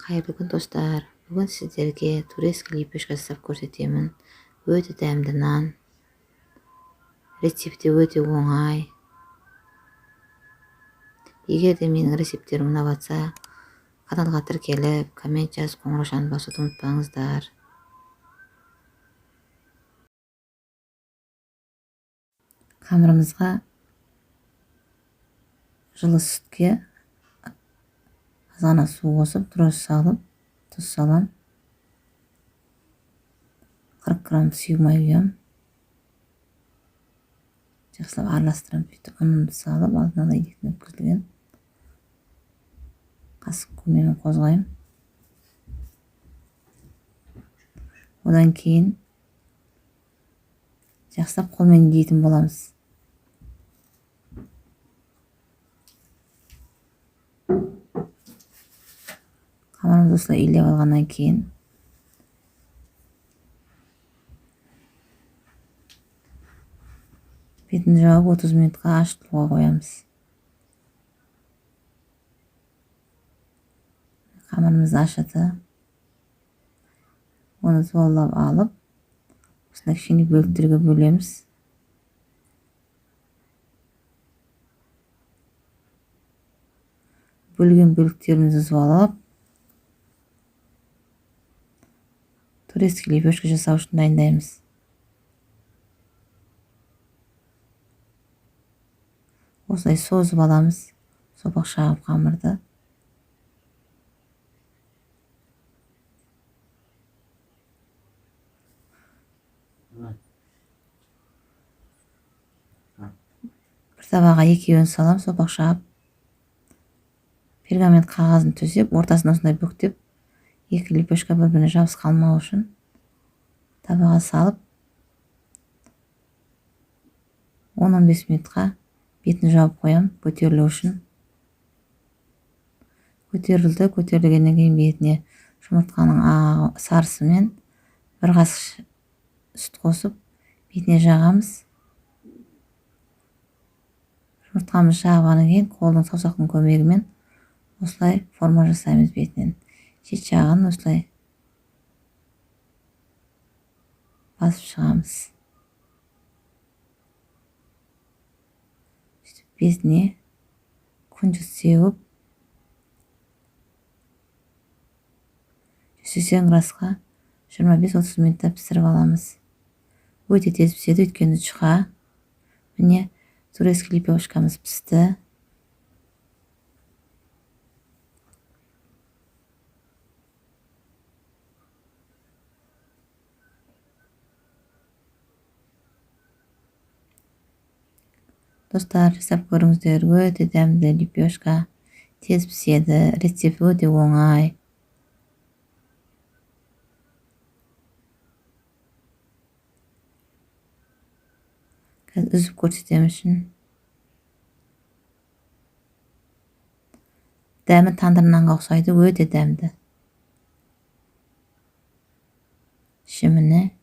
Қайырлы күн, достар! Бүгін сіздерге турецкий лепешка жасап көрсетемін. Өте дәмді нан. Рецепті өте оңай. Егер де менің рецепттерім ұнап жатса, каналға тіркеліп, коммент жазып, қоңыраушаны басуды ұмытпаңыздар. Қамырымызға жылы сүтке азғана су қосып, дрожж салып, тұз салам. 40 грамм сұйық май құямын. Жақсылап араластырамын. Сөйтіп ұнымды салып, алдын ала електен өткізілген қасық көмегімен қозғаймын. Одан кейін жақсылап қолмен илейтін боламыз. Қамырымызды осылай илеп алғаннан кейін бетін жауып 30 минутқа ашытылуға қоямыз. Қамырымыз ашыды. Оны зорлап алып, осындай кішкене бөліктерге бөлеміз. Бөлген бөліктерімізді зорлап, турецкий лепешка жасау үшін дайындаймыз. Осылай созып аламыз, сопақ шағып қамырды. Бір табаға екеуін салам, сопақ шағып. Пергамент қағазын төсеп, ортасын осындай бүктеп, екі лепешка бір-біріне жабысып қалмау үшін табаға салып, 10-15 минутқа бетін жауып қоям, көтерілу үшін. Көтерілді, көтерілгеннен кейін бетіне жұмыртқаның сарысымен бір қасық сүт қосып, бетіне жағамыз. Жұмыртқамызды жағып кейін қолдың саусақтың көмегімен осылай форма жасаймыз бетінен. Шет жағын осылай басып шығамыз. Сөйтіп бетіне күнжіт сеуіп, 180 градусқа 25-30 минутта пісіріп аламыз. Өте тез піседі, өйткені жұқа. Міне, турецкий лепешкамыз пісті. Достар, жасап көріңіздер, өте дәмді лепешка, тез піседі, рецепті өте оңай. Қазір үзіп көрсетемін үшін. Дәмі тандыр нанға ұқсайды, өте дәмді. Іші міне.